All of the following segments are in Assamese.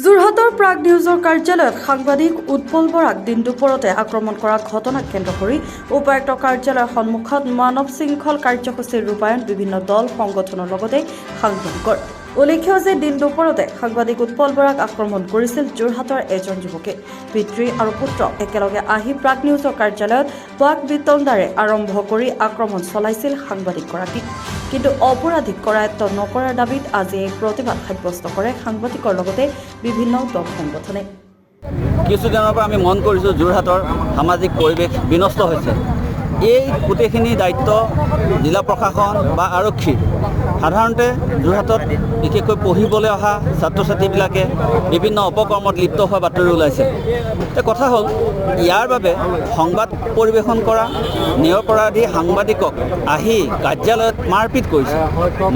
যোৰহাটৰ প্ৰাগ নিউজৰ কাৰ্যালয়ত সাংবাদিক উৎপল বৰাক দিন দুপৰতে আক্ৰমণ কৰা ঘটনাক কেন্দ্ৰ কৰি উপায়ুক্ত কাৰ্যালয়ৰ সন্মুখত মানৱ শৃংখল কাৰ্যসূচীৰ ৰূপায়ণ বিভিন্ন দল সংগঠনৰ লগতে সাংবাদিকৰ। উল্লেখ্য যে দিন দুপৰতে সাংবাদিক উৎপল বৰাক আক্ৰমণ কৰিছিল যোৰহাটৰ এজন যুৱকে। পিতৃ আৰু পুত্ৰ একেলগে আহি প্ৰাগ নিউজৰ কাৰ্যালয়ত বাক বিতণ্ডাৰে আৰম্ভ কৰি আক্ৰমণ চলাইছিল সাংবাদিকগৰাকীক। কিন্তু অপৰাধীক কৰায়ত্ব নকৰাৰ দাবীত আজি এই প্ৰতিবাদ সাব্যস্ত কৰে সাংবাদিকৰ লগতে বিভিন্ন দল সংগঠনে। কিছুদিনৰ পৰা আমি মন কৰিছোঁ, যোৰহাটৰ সামাজিক পৰিৱেশ বিনষ্ট হৈছে। এই গোটেইখিনি দায়িত্ব জিলা প্ৰশাসন বা আৰক্ষীৰ। সাধাৰণতে যোৰহাটত বিশেষকৈ পঢ়িবলৈ অহা ছাত্ৰ ছাত্ৰীবিলাকে বিভিন্ন অপকৰ্মত লিপ্ত হোৱা বাতৰি ওলাইছে। এতিয়া কথা হ'ল, ইয়াৰ বাবে সংবাদ পৰিৱেশন কৰা নিৰপৰাধী সাংবাদিকক আহি কাৰ্যালয়ত মাৰপিট কৰিছে।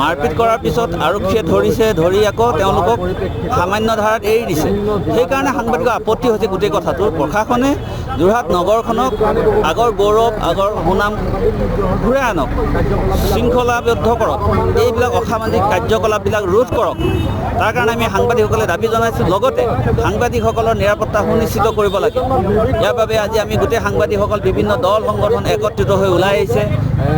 মাৰপিট কৰাৰ পিছত আৰক্ষীয়ে ধৰিছে, ধৰি আকৌ তেওঁলোকক সামান্য ধাৰাত এৰি দিছে। সেইকাৰণে সাংবাদিকৰ আপত্তি হৈছে গোটেই কথাটো। প্ৰশাসনে যোৰহাট নগৰখনক আগৰ গৌৰৱ, আগৰ সুনাম ঘূৰাই আনক, শৃংখলাবদ্ধ কৰক, এইবিলাক অসামাজিক কাৰ্যকলাপবিলাক ৰোধ কৰক। তাৰ কাৰণে আমি সাংবাদিকসকলে দাবী জনাইছোঁ। লগতে সাংবাদিকসকলৰ নিৰাপত্তা সুনিশ্চিত কৰিব লাগে। ইয়াৰ বাবে আজি আমি গোটেই সাংবাদিকসকল, বিভিন্ন দল সংগঠন একত্ৰিত হৈ ওলাই আহিছে।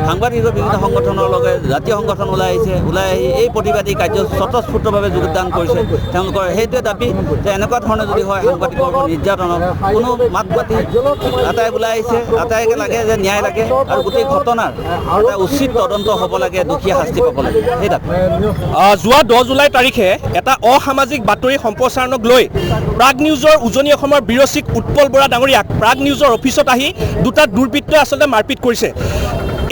সাংবাদিকৰ বিভিন্ন সংগঠনৰ লগে জাতীয় সংগঠন ওলাই আহিছে। ওলাই আহি এই প্ৰতিবাদী কাৰ্য স্বতঃস্ফূৰ্তভাৱে যোগদান কৰিছে। তেওঁলোকৰ সেইটোৱে দাবী যে এনেকুৱা ধৰণে যদি হয় সাংবাদিকৰ ওপৰত নিৰ্যাতনত কোনো মাত মাতি আটাই ওলাই আহিছে। আটাইকে লাগে যে ন্যায় লাগে আৰু গোটেই ঘটনাৰ এটা উচিত তদন্ত হ'ব লাগে, দোষীয়ে শাস্তি পাব লাগে, সেই দাবী। যোৱা 10 জুলাই তাৰিখে এটা অসামাজিক বাতৰি সম্প্ৰচাৰণক লৈ প্ৰাগ নিউজৰ উজনি অসমৰ ব্যুৰ' চিফ উৎপল বৰা ডাঙৰীয়াক প্ৰাগ নিউজৰ অফিচত আহি দুটা দুৰ্বৃত্তই আচলতে মাৰপিট কৰিছে।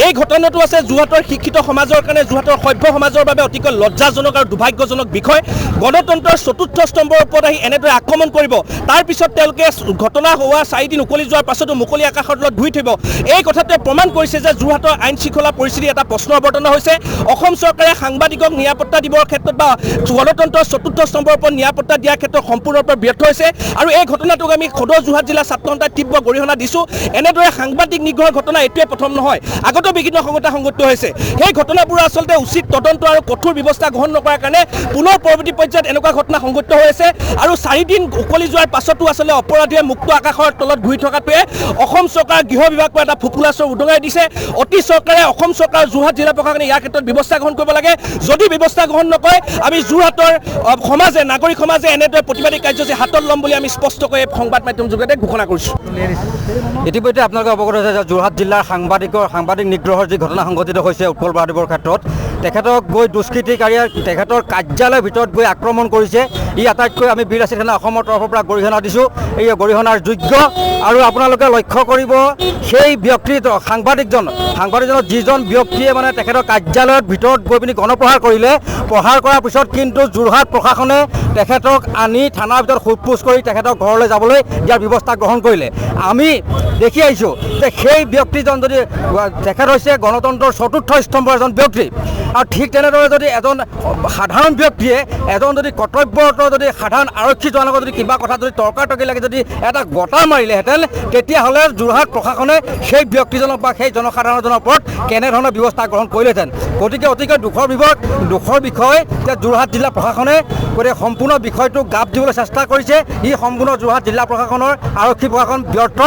এই ঘটনাটো আছে যোৰহাটৰ শিক্ষিত সমাজৰ কাৰণে, যোৰহাটৰ সভ্য সমাজৰ বাবে অতিকৈ লজ্জাজনক আৰু দুৰ্ভাগ্যজনক বিষয়। গণতন্ত্ৰৰ চতুৰ্থ স্তম্ভৰ ওপৰত আহি এনেদৰে আক্ৰমণ কৰিব, তাৰপিছত তেওঁলোকে ঘটনা হোৱা 4 দিন উকলি যোৱাৰ পাছতো মুকলি আকাশৰ তলত ঘূৰি থাকিব, এই কথাটোৱে প্ৰমাণ কৰিছে যে যোৰহাটৰ আইন শৃংখলা পৰিস্থিতি এটা প্ৰশ্ন অৱতীৰ্ণ হৈছে। অসম চৰকাৰে সাংবাদিকক নিৰাপত্তা দিবৰ ক্ষেত্ৰত বা গণতন্ত্ৰৰ চতুৰ্থ স্তম্ভৰ ওপৰত নিৰাপত্তা দিয়াৰ ক্ষেত্ৰত সম্পূৰ্ণৰূপে ব্যৰ্থ হৈছে। আৰু এই ঘটনাটোক আমি সদৌ যোৰহাট জিলা ছাত্ৰ সন্থাই তীব্ৰ গৰিহণা দিছোঁ। এনেদৰে সাংবাদিক নিগ্ৰহৰ ঘটনা এইটোৱে প্ৰথম নহয়, আগতেও বিভিন্ন সংগঠন সংঘটিত হৈছে। সেই ঘটনাবোৰ আচলতে উচিত তদন্ত আৰু কঠোৰ ব্যৱস্থা গ্ৰহণ নকৰাৰ কাৰণে পুনৰ পৰৱৰ্তী পৰ্যায়ত এনেকুৱা ঘটনা সংঘটিত হৈ আছে। আৰু 4 দিন উকলি যোৱাৰ পাছতো আচলতে অপৰাধীয়ে মুক্ত আকাশৰ তলত ঘূৰি থকাটোৱে অসম চৰকাৰ, গৃহ বিভাগৰ এটা ফোপোলা চৰ উদঙাই দিছে। অতি চৰকাৰে, অসম চৰকাৰ, যোৰহাট জিলা প্ৰশাসনে ইয়াৰ ক্ষেত্ৰত ব্যৱস্থা গ্ৰহণ কৰিব লাগে। যদি ব্যৱস্থা গ্ৰহণ নকৰে, আমি যোৰহাটৰ সমাজে, নাগৰিক সমাজে এনেদৰে প্ৰতিবাদী কাৰ্যসূচী হাতত ল'ম বুলি আমি স্পষ্টকৈ এই সংবাদ মাধ্যম যোগেদি ঘোষণা কৰিছোঁ। ইতিমধ্যে আপোনালোকে অৱগত হৈছে যে যোৰহাট জিলাৰ সাংবাদিক নিগ্ৰহৰ যি ঘটনা সংঘটিত হৈছে উৎপল বৰাদেৱৰ ক্ষেত্ৰত, তেখেতক গৈ দুষ্কৃতিকাৰীয়ে তেখেতৰ কাৰ্যালয়ৰ ভিতৰত গৈ আক্ৰমণ কৰিছে। ই আটাইতকৈ আমি বীৰ লাচিত সেনা অসমৰ তৰফৰ পৰা গৰিহণা দিছোঁ। এই গৰিহণাৰ যোগ্য। আৰু আপোনালোকে লক্ষ্য কৰিব, সেই ব্যক্তি সাংবাদিকজনক যিজন ব্যক্তিয়ে মানে তেখেতৰ কাৰ্যালয়ৰ ভিতৰত গৈ পিনি গণপ্ৰহাৰ কৰিলে, প্ৰহাৰ কৰাৰ পিছত কিন্তু যোৰহাট প্ৰশাসনে তেখেতক আনি থানাৰ ভিতৰত সোধ পোছ কৰি তেখেতক ঘৰলৈ যাবলৈ দিয়াৰ ব্যৱস্থা গ্ৰহণ কৰিলে। আমি দেখি আহিছোঁ যে সেই ব্যক্তিজন যদি, তেখেত হৈছে গণতন্ত্ৰৰ চতুৰ্থ স্তম্ভৰ এজন ব্যক্তি, আৰু ঠিক তেনেদৰে যদি এজন সাধাৰণ ব্যক্তিয়ে এজন যদি কৰ্তব্যৰত যদি সাধাৰণ আৰক্ষী জোৱানৰ লগত যদি কিবা কথা যদি তৰ্কাতৰ্কি লাগি যদি এটা গতা মাৰিলেহেঁতেন, তেতিয়াহ'লে যোৰহাট প্ৰশাসনে সেই ব্যক্তিজনক বা সেই জনসাধাৰণজনৰ ওপৰত কেনেধৰণৰ ব্যৱস্থা গ্ৰহণ কৰিলেহেঁতেন? গতিকে অতিকৈ দুখৰ বিষয় যে যোৰহাট জিলা প্ৰশাসনে গতিকে সম্পূৰ্ণ বিষয়টো গাপ দিবলৈ চেষ্টা কৰিছে। ই সম্পূৰ্ণ যোৰহাট জিলা প্ৰশাসনৰ, আৰক্ষী প্ৰশাসন ব্যৰ্থ।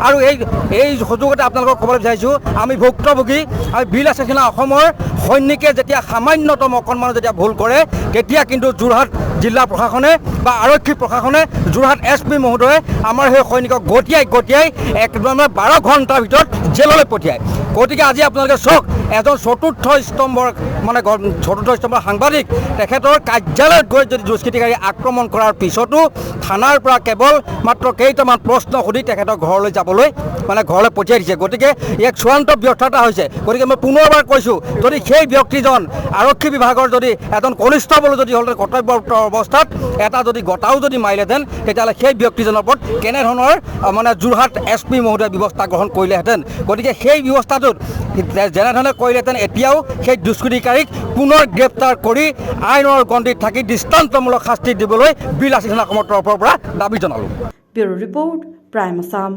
আৰু এই এই সুযোগতে আপোনালোকক ক'বলৈ বিচাৰিছোঁ, আমি ভুক্তভোগী, আমি বীৰ লাচিত সেনা অসমৰ সৈনিকে যেতিয়া সামান্যতম অকণমানো যেতিয়া ভুল কৰে, তেতিয়া কিন্তু যোৰহাট জিলা প্ৰশাসনে বা আৰক্ষী প্ৰশাসনে, যোৰহাট এছ পি মহোদয়ে আমাৰ সেই সৈনিকক গতিয়াই গতিয়াই একদম 12 ঘণ্টাৰ ভিতৰত জেললৈ পঠিয়ায়। গতিকে আজি আপোনালোকে চাওক, এজন চতুৰ্থ স্তম্ভৰ মানে চতুৰ্থ স্তম্ভৰ সাংবাদিক, তেখেতৰ কাৰ্যালয়ত গৈ যদি দুষ্কৃতিকাৰী আক্ৰমণ কৰাৰ পিছতো থানাৰ পৰা কেৱল মাত্ৰ কেইটামান প্ৰশ্ন সুধি তেখেতক ঘৰলৈ যাবলৈ মানে ঘৰলৈ পঠিয়াই দিছে। গতিকে এক চূড়ান্ত ব্যৰ্থতা হৈছে। গতিকে মই পুনৰবাৰ কৈছোঁ, যদি সেই ব্যক্তিজন আৰক্ষী বিভাগৰ যদি এজন কনিষ্টবলো যদি হ'লহেঁতেন, কৰ্তব্যৰত অৱস্থাত এটা যদি গতাও যদি মাৰিলেহেঁতেন, তেতিয়াহ'লে সেই ব্যক্তিজনৰ ওপৰত কেনেধৰণৰ মানে যোৰহাট এছ পি মহোদয়ে ব্যৱস্থা গ্ৰহণ কৰিলেহেঁতেন? গতিকে সেই ব্যৱস্থাটোত যেনেধৰণে কৰিলেহেঁতেন, এতিয়াও সেই দুষ্কৃতিকাৰীক পুনৰ গ্ৰেপ্তাৰ কৰি আইনৰ গণ্ডিত থাকি দৃষ্টান্তমূলক শাস্তি দিবলৈ বীৰ লাচিত সেনা অসমৰ তৰফৰ পৰা দাবী জনালোঁ। Bureau report, prime Assam.